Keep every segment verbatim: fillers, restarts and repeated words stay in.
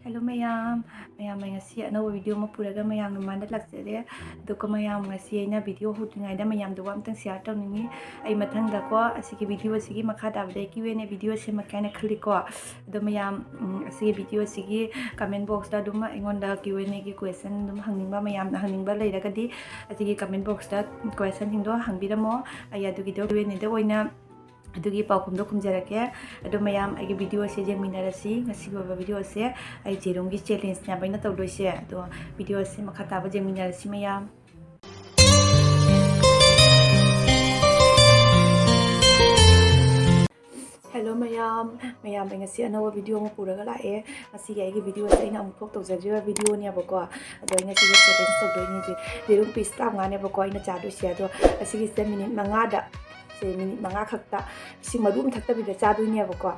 Hello ꯃꯌꯥꯝ, ꯃꯌꯥꯝ ꯑꯩ ꯉꯁꯤ ꯑꯅꯧꯕ video ꯑꯃ ꯄꯨꯔꯒ ꯃꯌꯥꯝ ꯃꯃꯥꯡꯗ ꯂꯥꯛꯆꯔꯦ꯫ ꯑꯗꯨꯒ ꯃꯌꯥꯝ, ꯉꯁꯤ ꯑꯩꯅ video ꯍꯧꯗ꯭ꯔꯤꯉꯩꯗ ꯃꯌꯥꯝꯗꯨꯒ ꯑꯝꯇꯪ share ꯇꯧꯅꯤꯡꯉꯤ꯫ ꯑꯩ ꯃꯊꯪꯗꯀꯣ ꯑꯁꯤꯒꯤ video ꯑꯁꯤꯒꯤ ꯃꯈꯥ ꯇꯥꯕꯗ ꯑꯩ Q and A video ꯁꯦꯝꯃꯛꯀꯦ ꯍꯥꯏꯅ ꯈꯜꯂꯤꯀꯣ꯫ ꯑꯗꯣ ꯃꯌꯥꯝ, ꯎꯝ, ꯑꯁꯤꯒꯤ video ꯑꯁꯤꯒꯤ comment box ꯇ ꯑꯗꯨꯝ ꯑꯩꯉꯣꯟꯗ Q and A ꯒꯤ question ꯑꯗꯨꯝ ꯍꯪꯅꯤꯡꯕ, ꯃꯌꯥꯝꯅ ꯍꯪꯅꯤꯡꯕ ꯂꯩꯔꯒꯗꯤ ꯑꯁꯤꯒꯤ comment box ꯇ question ꯁꯤꯡꯗꯣ ꯍꯪꯕꯤꯔꯝꯃꯣ꯫ ꯑꯩ ꯑꯗꯨꯒꯤꯗꯣ Q and A ꯗ ꯑꯣꯏꯅ ꯑꯗꯨꯒꯤ ꯄꯥꯎꯈꯨꯝꯗꯣ ꯈꯨꯝꯖꯔꯛꯀꯦ꯫ ꯑꯗꯣ ꯃꯌꯥꯝ, ꯑꯩꯒꯤ video ꯑꯁꯦ ꯌꯦꯡꯃꯤꯟꯅꯔꯁꯤ꯫ ꯉꯁꯤꯒꯤ ꯑꯣꯏꯕ video ꯑꯁꯦ ꯑꯩ ꯖꯦꯔꯨꯝꯒꯤ challenge ꯅꯦꯕ ꯑꯩꯅ ꯇꯧꯗꯣꯏꯁꯦ꯫ ꯑꯗꯣ video ꯑꯁꯦ ꯃꯈꯥ ꯇꯥꯕ ꯌꯦꯡꯃꯤꯟꯅꯔꯁꯤ ꯃꯌꯥꯝ꯫ Hello ꯃꯌꯥꯝ, ꯃꯌꯥꯝ ꯑꯩ ꯉꯁꯤ ꯑꯅꯧꯕ video ꯑꯃ ꯄꯨꯔꯒ ꯂꯥꯛꯑꯦ꯫ ꯉꯁꯤꯒꯤ ꯑꯩꯒꯤ video ꯑꯁꯦ ꯑꯩꯅ ꯑꯃꯨꯛꯐꯥꯎ ꯇꯧꯖꯗ꯭ꯔꯤꯕ video ꯅꯦꯕꯀꯣ꯫ ꯑꯗꯣ ꯑꯩ ꯉꯁꯤꯒꯤ challenge ꯇꯧꯗꯣꯏꯅꯦ ꯖꯦ-, ꯖꯦꯔꯨꯝ piece ꯇꯔꯥꯃꯉꯥ ꯅꯦꯕꯀꯣ ꯑꯩꯅ ꯆꯥꯗꯣꯏꯁꯦ꯫ ꯑꯗꯣ ꯑꯁꯤꯒꯤꯁꯤꯗ minute ꯃꯉꯥꯗ ꯁꯦ minute ꯃꯉꯥ ꯈꯛꯇ ꯏꯁꯤꯡ ꯃꯔꯨ ꯑꯃ ꯊꯛꯇꯕꯤꯗ ꯆꯥꯗꯣꯏꯅꯦꯕꯀꯣ꯫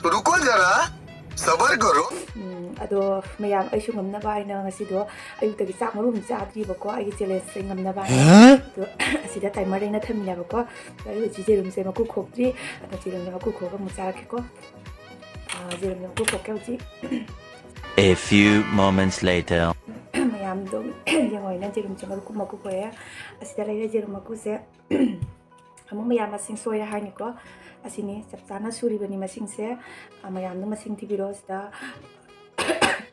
ꯔꯨꯀꯣ ꯖꯔꯥ, ꯁꯕꯔ ꯀꯔꯣ꯫ ꯎꯝ, ꯑꯗꯣ ꯃꯌꯥꯝ, ꯑꯩꯁꯨ ꯉꯝꯅꯕ ꯍꯥꯏꯅ ꯉꯁꯤꯗꯣ ꯑꯌꯨꯛꯇꯒꯤ ꯆꯥꯛ ꯃꯔꯨ ꯑꯃ ꯆꯥꯗ꯭ꯔꯤꯕꯀꯣ, ꯑꯩꯒꯤ challenge ꯁꯦ ꯉꯝꯅꯕ ꯍꯥꯏꯅ꯫ ꯍꯥ? ꯑꯗꯣ ꯑꯁꯤꯗ timer ꯑꯩꯅ ꯊꯝꯃꯤꯅꯦꯕꯀꯣ꯫ ꯑꯗꯣ ꯑꯩ ꯍꯧꯖꯤꯛ ꯖꯦꯔꯨꯝꯁꯦ ꯃꯀꯨ ꯈꯣꯛꯇ꯭ꯔꯤ꯫ ꯑꯗꯣ ꯖꯦꯔꯨꯝꯁꯦ ꯃꯀꯨ ꯈꯣꯛꯑꯒ ꯑꯃꯨꯛ ꯆꯥꯔꯛꯀꯦꯀꯣ꯫ ꯑꯥ, ꯖꯦꯔꯨꯝꯁꯦ ꯃꯀꯨ ꯈꯣꯛꯀꯦ ꯍꯧꯖꯤꯛ꯫ A few moments later. ꯃꯌꯥꯝꯗꯣ ꯌꯦꯡꯉꯣ, ꯑꯩꯅ ꯖꯦꯔꯨꯝꯁꯦ ꯃꯀꯨ, ꯃꯀꯨ ꯈꯣꯛꯑꯦ꯫ ꯑꯁꯤꯗ ꯂꯩꯔꯦ ꯖꯦꯔꯨꯝ ꯃꯀꯨꯁꯦ꯫ ꯑꯃꯨꯛ ꯃꯌꯥꯝ ꯃꯁꯤꯡ ꯁꯣꯏꯔꯦ ꯍꯥꯏꯅꯤꯀꯣ꯫ ꯑꯁꯤꯅꯤ ꯆꯞ ꯆꯥꯅ ꯁꯨꯔꯤꯕꯅꯤ ꯃꯁꯤꯡꯁꯦ꯫ ꯑ, ꯃꯌꯥꯝꯅ ꯃꯁꯤꯡ ꯊꯤꯕꯤꯔꯣ ꯁꯤꯗ꯫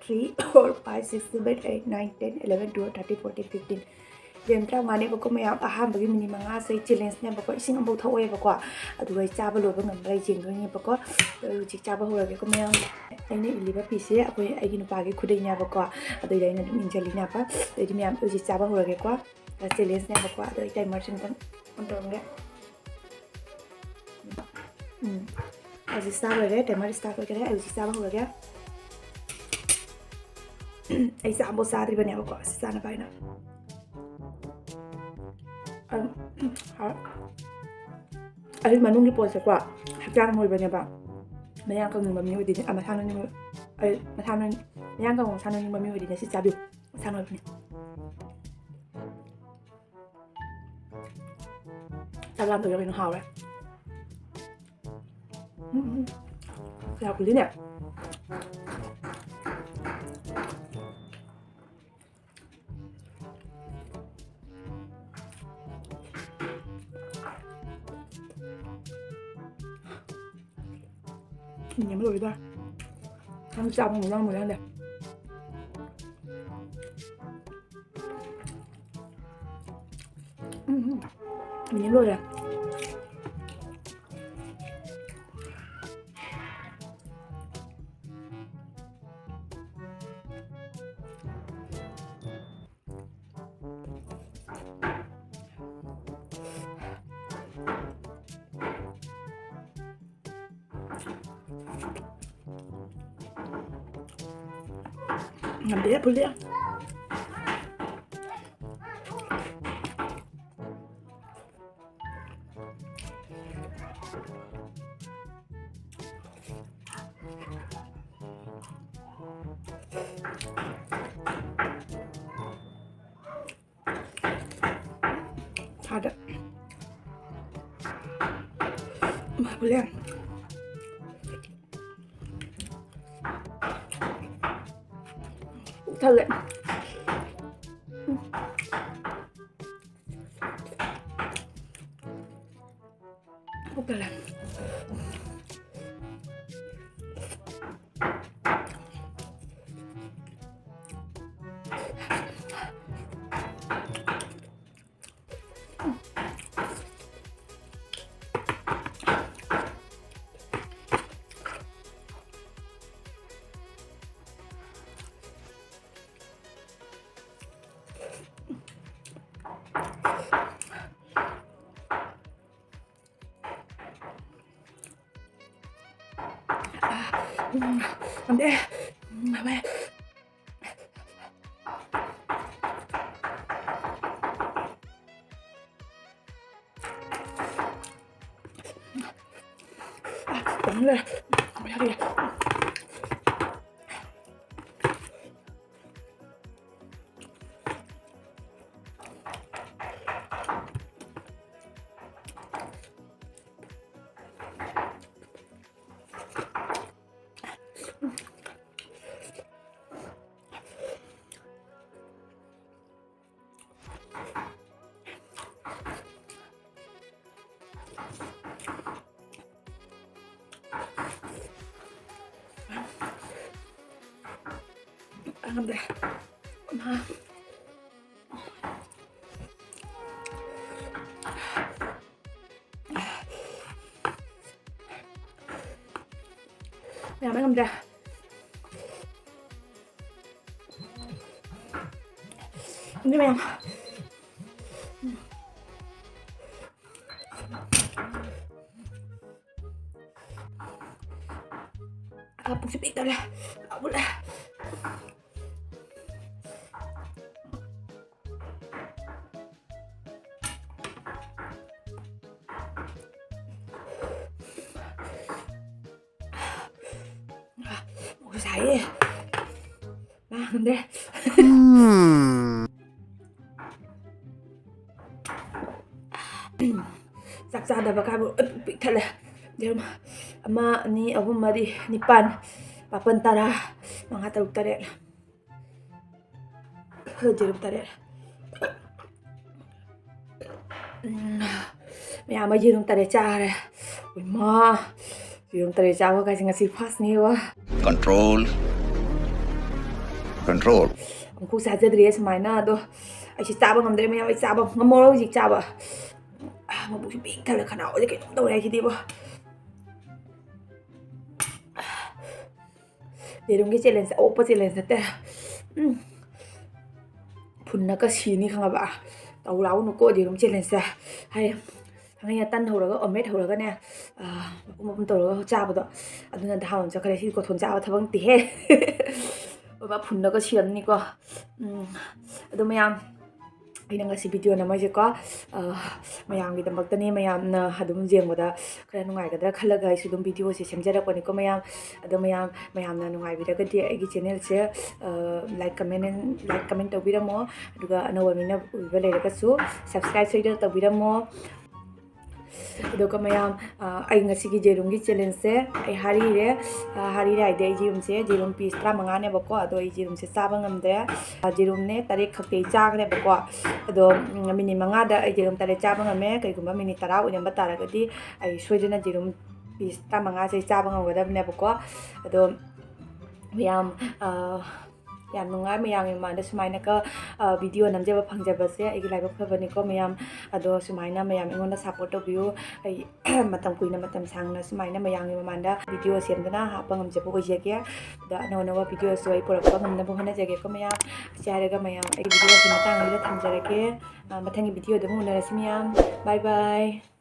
Three, four, five, six, seven, eight, nine, ten, eleven, twelve, thirteen, fourteen, fifteen꯫ ꯌꯦꯔꯨꯝ ꯇꯔꯥꯃꯉꯥꯅꯦꯕꯀꯣ ꯃꯌꯥꯝ꯫ ꯑꯍꯥꯟꯕꯒꯤ minute ꯃꯉꯥꯁꯦ challenge ꯅꯦꯕꯀꯣ꯫ ꯏꯁꯤꯡ ꯑꯃꯐꯥꯎ ꯊꯛꯑꯣꯏꯕꯀꯣ꯫ ꯑꯗꯨꯒ ꯑꯩ ꯆꯥꯕ ꯂꯣꯏꯕ ꯉꯝꯕ꯭ꯔꯥ ꯌꯦꯡꯗꯣꯏꯅꯦꯕꯀꯣ꯫ ꯑꯗꯣ ꯍꯧꯖꯤꯛ ꯆꯥꯕ ꯍꯧꯔꯒꯦꯀꯣ ꯃꯌꯥꯝ꯫ ꯑꯩꯅ ꯏꯜꯂꯤꯕ piece ꯁꯦ ꯑꯩꯈꯣꯏ, ꯑꯩꯒꯤ ꯅꯨꯄꯥꯒꯤ ꯈꯨꯗꯩꯅꯦꯕꯀꯣ꯫ ꯑꯗꯨꯏꯗ ꯑꯩꯅ ꯑꯗꯨꯝ ꯏꯟꯖꯜꯂꯤꯅꯦꯕ꯫ ꯑꯗꯩꯗꯤ ꯃꯌꯥꯝ ꯍꯧꯖꯤꯛ ꯆꯥꯕ ꯍꯧꯔꯒꯦꯀꯣ꯫ Challenge ꯅꯦꯕꯀꯣ꯫ ꯑꯗꯣ ꯑꯩ timer ꯁꯦ ꯑꯝꯇꯪ on ꯇꯧꯔꯝꯒꯦ꯫ ꯎꯝ꯫ ꯍꯧꯖꯤꯛ start ꯑꯣꯏꯔꯦ, timer start ꯑꯣꯏꯈꯔꯦ꯫ ꯑꯩ ꯍꯧꯖꯤꯛ ꯆꯥꯕ ꯍꯧꯔꯒꯦ꯫ ꯑꯩ ꯆꯥ ꯑꯃꯐꯥꯎ ꯆꯥꯗ꯭ꯔꯤꯕꯅꯦꯕꯀꯣ, ꯑꯁꯤ ꯆꯥꯅꯕ ꯍꯥꯏꯅ꯫ ꯑꯝ, ꯍꯥꯎ-, ꯑꯩ ꯃꯅꯨꯡꯒꯤ ꯄꯣꯠꯁꯦꯀꯣ, ꯍꯛꯆꯥꯡ ꯅꯣꯏꯕꯅꯦꯕ꯫ ꯃꯌꯥꯡ ꯀꯪꯅꯤꯡꯕ ꯃꯤ ꯑꯣꯏꯗꯣꯏꯅꯦ, ꯑ, ꯃꯁꯥ ꯅꯣꯏꯅꯤꯡꯕ, ꯑꯩ ꯃꯁꯥ ꯅꯣꯏ-, ꯃꯌꯥꯡ ꯀꯪꯕ ꯃꯁꯥ ꯅꯣꯏꯅꯤꯡꯕ ꯃꯤ ꯑꯣꯏꯗꯣꯏꯅꯦ, ꯁꯤ ꯆꯥꯕꯤꯌꯨ꯫ ꯃꯁꯥ ꯅꯣꯏꯕꯅꯦ꯫ ꯆꯥꯛ ꯂꯥꯝꯗꯕ ꯀꯩꯅꯣ ꯍꯥꯎꯔꯦ꯫ ꯎꯝ, ꯎꯝ꯫ ꯆꯨꯖꯥꯛ ꯀꯨꯂꯤꯅꯦ꯫ ꯃꯤꯅꯤꯠ ꯑꯃ ꯂꯣꯏꯒꯗꯧꯔꯦ꯫ ꯅꯪ ꯆꯥꯕ ꯉꯝꯕ꯭ꯔꯥ ꯉꯝꯃꯣꯏꯗ꯭ꯔꯥ ꯈꯪꯗꯦ꯫ ꯎꯝ, ꯃꯤꯅꯤꯠ ꯂꯣꯏꯔꯦ꯫ ꯉꯝꯗꯦ, ꯐꯨꯜꯂꯦ꯫ ꯁꯥꯗ꯫ ꯃꯥꯕꯨꯂꯦ꯫ ꯄꯨꯛ ꯊꯜꯂꯦ꯫ ꯄꯨꯛ ꯊꯜꯂꯦ꯫ ꯎꯝ, ꯉꯝꯗꯦ꯫ ꯎꯝ, ꯉꯝꯃꯦ꯫ ꯀꯪꯂꯦ꯫ ꯌꯥꯔꯦ꯫ ꯉꯝꯗ꯭ꯔꯦ꯫ ꯃꯥ꯫ ꯃꯌꯥꯝ ꯉꯝꯗ꯭ꯔꯦ꯫ ꯉꯝꯗ꯭ꯔꯦ ꯃꯌꯥꯝ꯫ ꯄꯨꯛꯁꯦ ꯄꯤꯛ ꯊꯜꯂꯦ꯫ ꯂꯥꯎꯒꯠꯂꯦ꯫ ꯃꯣꯔꯣꯛ ꯁꯥꯏꯌꯦ꯫ ꯃꯥ ꯉꯝꯗ꯭ꯔꯦ꯫ ꯆꯥꯛ ꯆꯥꯗꯕ ꯀꯥꯏꯕꯨ ꯂꯣꯏ ꯄꯤꯛ ꯊꯜꯂꯦ꯫ ꯌꯦꯔꯨꯝ ꯑꯃ, ꯑꯅꯤ, ꯑꯍꯨꯝ, ꯃꯔꯤ, ꯅꯤꯄꯥꯟ, ꯃꯥꯄꯟ, ꯇꯔꯥ, ꯃꯉꯥ, ꯇꯔꯨꯛ, ꯇꯔꯦꯠ꯫ ꯌꯦꯔꯨꯝ ꯇꯔꯦꯠ꯫ ꯎꯝ, ꯃꯌꯥꯝ ꯑꯃ ꯌꯦꯔꯨꯝ ꯇꯔꯦꯠ ꯆꯥꯔꯦ꯫ ꯏꯃꯥ, ꯌꯦꯔꯨꯝ ꯇꯔꯦꯠ ꯆꯥꯕ ꯀꯥꯏꯁꯦ ꯉꯁꯤ first ꯅꯦꯕ꯫ Control. Control. ꯑꯃꯨꯛꯐꯥꯎ ꯆꯥꯖꯗ꯭ꯔꯤꯌꯦ ꯁꯨꯃꯥꯏꯅ꯫ ꯑꯗꯣ ꯑꯩꯁꯦ ꯆꯥꯕ ꯉꯝꯗ꯭ꯔꯦ ꯃꯌꯥꯝ, ꯑꯩ ꯆꯥꯕ ꯉꯝꯃꯔꯣꯏ ꯍꯧꯖꯤꯛ ꯆꯥꯕ꯫ ꯑꯥ, ꯃꯕꯨꯛꯁꯦ ꯄꯤꯛ ꯊꯜꯂꯦ, ꯈꯅꯥꯎꯁꯦ ꯀꯩꯅꯣꯝ ꯇꯧꯔꯦ ꯍꯥꯏꯁꯤꯗꯤꯕꯣ꯫ ꯌꯦꯔꯨꯝꯒꯤ challenge, ꯑꯣꯛꯄ challenge ꯅꯠꯇꯦ꯫ ꯎꯝ꯫ ꯐꯨꯟꯅꯀ ꯁꯤꯅꯤ ꯈꯪꯉꯕ? ꯇꯧ ꯂꯥꯎꯅꯨꯀꯣ ꯌꯦꯔꯨꯝ challenge ꯁꯦ꯫ ꯍꯥꯏ, ꯊꯥꯡꯖꯤꯡ ꯇꯟ ꯍꯧꯔꯒ, omelette ꯍꯧꯔꯒꯅꯦ, ꯑꯥ, ꯃꯄꯨꯝ ꯃꯄꯨꯝ ꯇꯧꯔꯒ ꯆꯥꯕꯗꯣ, ꯑꯗꯨꯅ ꯍꯥꯎꯅ ꯆꯠꯈ꯭ꯔꯦ꯫ ꯁꯤꯗꯤ ꯀꯣꯊꯣꯟ ꯆꯥꯕ ꯊꯕꯛ ꯅꯠꯇꯦꯍꯦ꯫ ꯕꯕꯥ ꯐꯨꯟꯅꯒ ꯁꯤꯔꯝꯅꯤꯀꯣ꯫ ꯎꯝ, ꯑꯗꯣ ꯃꯌꯥꯝ, ꯑꯩꯅ ꯉꯁꯤ video ꯅꯝꯃꯛꯏꯁꯦꯀꯣ, ꯑꯥ, ꯃꯌꯥꯝꯒꯤꯗꯃꯛꯇꯅꯦ, ꯃꯌꯥꯝꯅ ꯑꯗꯨꯝ ꯌꯦꯡꯕꯗ ꯈꯔ ꯅꯨꯡꯉꯥꯏꯒꯗ꯭ꯔꯥ ꯈꯜꯂꯒ ꯑꯩꯁꯨ ꯑꯗꯨꯝ video ꯁꯦ ꯁꯦꯝꯖꯔꯛꯄꯅꯤꯀꯣ ꯃꯌꯥꯝ꯫ ꯑꯗꯣ ꯃꯌꯥꯝ, ꯃꯌꯥꯝꯅ ꯅꯨꯡꯉꯥꯏꯕꯤꯔꯒꯗꯤ ꯑꯩꯒꯤ channel say, ah, like, comment and, like, comment ꯇꯧꯕꯤꯔꯝꯃꯣ꯫ ꯑꯗꯨꯒ ꯑꯅꯧꯕ ꯃꯤꯅ ꯎꯕꯤꯕ ꯂꯩꯔꯒꯁꯨ subscribe ꯁꯣꯏꯗꯅ ꯇꯧꯕꯤꯔꯝꯃꯣ꯫ ꯑꯗꯨꯒ ꯃꯌꯥꯝ, ꯑꯥ, ꯑꯩ ꯉꯁꯤꯒꯤ ꯌꯦꯔꯨꯝꯒꯤ challenge ꯁꯦ ꯑꯩ ꯍꯥꯔꯤꯔꯦ꯫ ꯑꯥ, ꯍꯥꯔꯤꯔꯦ ꯍꯥꯏꯗꯤ ꯑꯩ ꯌꯦꯔꯨꯝꯁꯦ, ꯌꯦꯔꯨꯝ piece ꯇꯔꯥꯃꯉꯥꯅꯦꯕꯀꯣ, ꯑꯗꯣ ꯑꯩ ꯌꯦꯔꯨꯝꯁꯦ ꯆꯥꯕ ꯉꯝꯗ꯭ꯔꯦ꯫ ꯑꯥ, ꯌꯦꯔꯨꯝꯅꯦ ꯇꯔꯦꯠ ꯈꯛꯇꯤ ꯑꯩ ꯆꯥꯈ꯭ꯔꯦꯕꯀꯣ꯫ ꯑꯗꯣ, ꯎꯝ, minute ꯃꯉꯥꯗ ꯑꯩ ꯌꯦꯔꯨꯝ ꯇꯔꯦꯠ ꯆꯥꯕ ꯉꯝꯃꯦ꯫ ꯀꯩꯒꯨꯝꯕ minute ꯇꯔꯥ ꯑꯣꯏꯔꯝꯕ ꯇꯥꯔꯒꯗꯤ ꯑꯩ ꯁꯣꯏꯗꯅ ꯌꯦꯔꯨꯝ piece ꯇꯔꯥꯃꯉꯥꯁꯦ ꯑꯩ ꯆꯥꯕ ꯉꯝꯒꯗꯕꯅꯦꯕꯀꯣ꯫ ꯑꯗꯣ ꯃꯌꯥꯝ, ꯑꯥ, ꯌꯥꯝ ꯅꯨꯡꯉꯥꯏ ꯃꯌꯥꯝꯒꯤ ꯃꯃꯥꯡꯗ ꯁꯨꯃꯥꯏꯅꯒ ꯚꯤꯗꯤꯑꯣ ꯅꯝꯖꯕ ꯐꯪꯖꯕꯁꯦ꯫ ꯑꯩꯒꯤ ꯂꯥꯏꯕꯛ ꯐꯕꯅꯤꯀꯣ ꯃꯌꯥꯝ꯫ ꯑꯗꯣ ꯁꯨꯃꯥꯏꯅ ꯃꯌꯥꯝ ꯑꯩꯉꯣꯟꯗ ꯁꯞꯄꯣꯔꯠ ꯇꯧꯕꯤꯌꯨ꯫ ꯑꯩ ꯃꯇꯝ ꯀꯨꯏꯅ, ꯃꯇꯝ ꯁꯥꯡꯅ ꯁꯨꯃꯥꯏꯅ ꯃꯌꯥꯝꯒꯤ ꯃꯃꯥꯡꯗ ꯚꯤꯗꯤꯑꯣ ꯁꯦꯝꯗꯨꯅ ꯍꯥꯞꯄ ꯉꯝꯖꯕ ꯑꯣꯏꯖꯒꯦ꯫ ꯑꯗꯣ ꯑꯅꯧ ꯑꯅꯧꯕ ꯚꯤꯗꯤꯑꯣꯁꯨ ꯑꯩ ꯄꯨꯔꯛꯄ ꯉꯝꯅꯕ ꯍꯣꯠꯅꯖꯒꯦꯀꯣ ꯃꯌꯥꯝ꯫ ꯑꯁꯤ ꯍꯥꯏꯔꯒ ꯃꯌꯥꯝ, ꯑꯩꯒꯤ ꯚꯤꯗꯤꯑꯣꯁꯤ ꯃꯇꯥꯡ ꯑꯁꯤꯗ ꯊꯝꯖꯔꯒꯦ꯫ ꯑ, ꯃꯊꯪꯒꯤ ꯚꯤꯗꯤꯑꯣꯗ ꯑꯃꯨꯛ ꯎꯅꯔꯁꯤ ꯃꯌꯥꯝ꯫ Bye bye꯫